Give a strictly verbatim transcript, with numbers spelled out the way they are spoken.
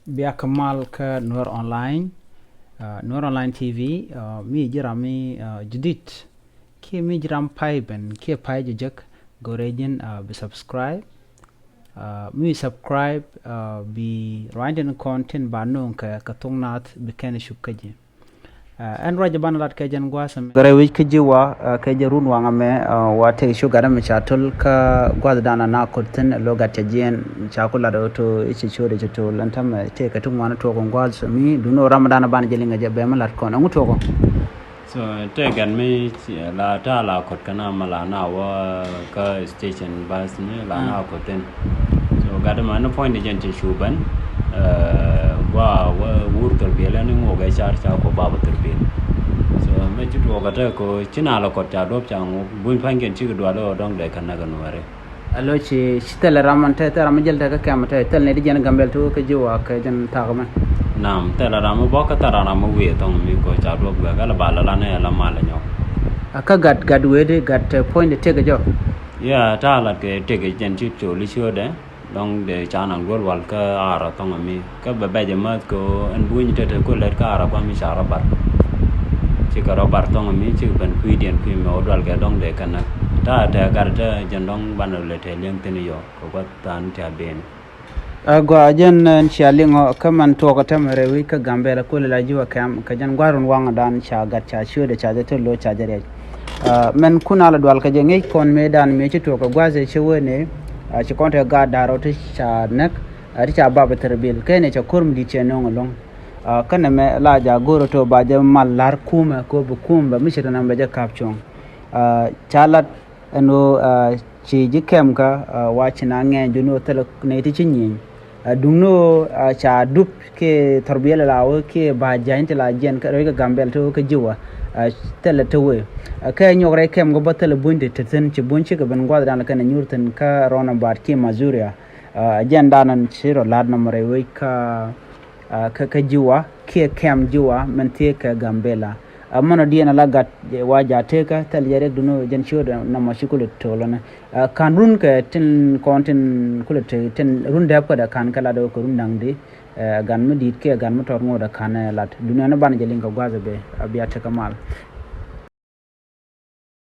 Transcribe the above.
Bia kɛ mal kä Nuer Online, uh, Nuer Online T V, uh, mi ji̱ ram mi uh, judit. Kiɛ mi ji̱ ram pay ben kiɛ pay jɛ jek, go̱rɛ ji̱n uh, bi subscribe. Uh, mi subscribe uh, bi ruany tin kɔn tin ba no̱o̱ŋ kɛ kɛ thok nath bi kɛn cup kä ji̱. Uh, ɛn ruac ban lat kɛ jɛn gua̱a̱th ɛmɛ. Gɛrɛ wi̱c kä ji̱ wa uh, kɛ jɛ run waŋ ɛmɛ uh, wa tëk cu gat ɛmɛ ca töl kä gua̱a̱th dan ana ko̱t thi̱n lo gat cɛ jiɛn ca ku lat ɣä to i̱ ci ciöt i̱ ci töl ɛn tämɛ tëk kɛ ti ŋuan tuɔk in gua̱a̱th mi dun ɣä ram dan ban jɛ liŋ ɛ jɛ bɛ mi lat kɔn ɛŋu tuɔk ɔ. So tëk gat mi la ta la ko̱t kɛ na ma la na wä kä station bus ni la na ko̱t thi̱n. So gat ma ni puɔ̱ny ni jɛn cɛ cu ben. Gua wä wur thurbil ni ŋuɔk ɛ car ca kɔ baba thurbil. So mɛ ci tuɔk kä tëk kɔ ci na la kɔt ca duɔp ca ŋuɔk buny pa̱ny kɛn ci kɛ dual ɔ dɔŋ dɛ kɛ näk ɛ nuɛri. Alo ci ci thilɛ ram man te thilɛ ram man jɛl te kä kɛm te thilɛ ni di jɛn Gambɛl ti wä kä ji̱ wa kɛ jɛn thak mɛ. Nam thilɛ ram mi bɔk kä thilɛ ram mi wi̱i̱ thɔŋ mi kɔ ca duɔp gɛ kä la ba la la ni la mal nyɔk. A kä gat gat wee di gat puɔ̱ny di tëk jɔ. Ya ta lat kɛ tëk jɛn ci col i̱ ciötdɛ. Dɔŋ dee ca naŋ duɔl wal kä aarɔ thɔŋ ami kä bɛ bɛc ɛmääth kɛ ɣöö ɛn buny tete ku lɛt kä aarɔ guam i̱ ca rɔ bar. Cikɛ rɔ bar thɔŋ ami cikɛ ben kui̱diɛn kui̱ mɛ wä dual kɛ dɔŋ dee kɛn näk. Ta̱a̱ tɛɛ gat tɛ jɛn dɔŋ banɛ lɛ tɛɛ liɛŋ thi̱n yɔ kɛ gua̱th tha̱a̱n tia̱a̱ ben. Ɛ gɔaa jɛn ɛn cia liŋ ɔ kä man tuɔɔk ɛ tämɛ rɛy wi̱c kä Gambɛla kulɛ la ji̱ wä kɛm kɛ jɛn gua̱run waŋdan ca gat ca ciötdɛ ca jɛ thil lo̱c ca jɛ riɛc. Mɛn kun a la dual kɛ jɛ ŋi̱i̱c kɔn mëëdan mëë ci tuɔɔk kɛ gua̱th ɛ ci wee nëë. Ci kɔn te gaat da̱r ɔ ti ca näk ti ca bap ɛ thɛr bil kɛn ɛ ca ko̱r mi di̱t cɛ nöŋ ɛlɔ̱ŋ. Kä nɛmɛ la ja̱ go̱r ɔ to̱ ba jɛ mal la̱r kumɛ kɛ ɔ bi kum bɛ mi ci tɔ̱ nɛmɛ bɛ jɛ ka̱p cuɔ̱ŋ. Ca lat ɛn ɣöö ci ji̱ kɛm kä wa ci na ŋɛɛny jun ɣöö thilɛ nɛy ti ci nyieny. Duŋni ɣöö ca dup kiɛ thɔrbiɛl la wee kiɛ ba ja̱ny ti la jiɛn kä rɛy kä Gambɛl ti wee kä ji̱ wa. Thilɛ ti wee kɛ nyuɔk rɛy kɛm kä bä thilɛ buny ti ti thi̱n ci buny cikɛ ben gua̱thdan kɛn nyuur thi̱n kä rɔn abaat kiɛ Mazuria. Jiɛn danɔ ci rɔ la̱t nɔmɔ rɛy wec kä kä ji̱ wa kiɛ kɛm ji̱ wa mɛn thiee kɛ Gambɛla. Mɔnɔ diɛn ala gat wa ja̱ tekä thil jɛ riɛk duni jɛn ciöt nɔmɔ ci kulɛ to̱l ni. Kan run kɛ tin kɔn tin kulɛ te tin run dɛp kädɛ kan kɛ lat wä kɛ run da̱ŋ di. Gan mi di̱i̱t kiɛ gan mi tɔt ŋot ɛ kan lat duni ɛn ban jɛ liŋ kɛ gua̱th ɛ bɛ a bia tekä mal.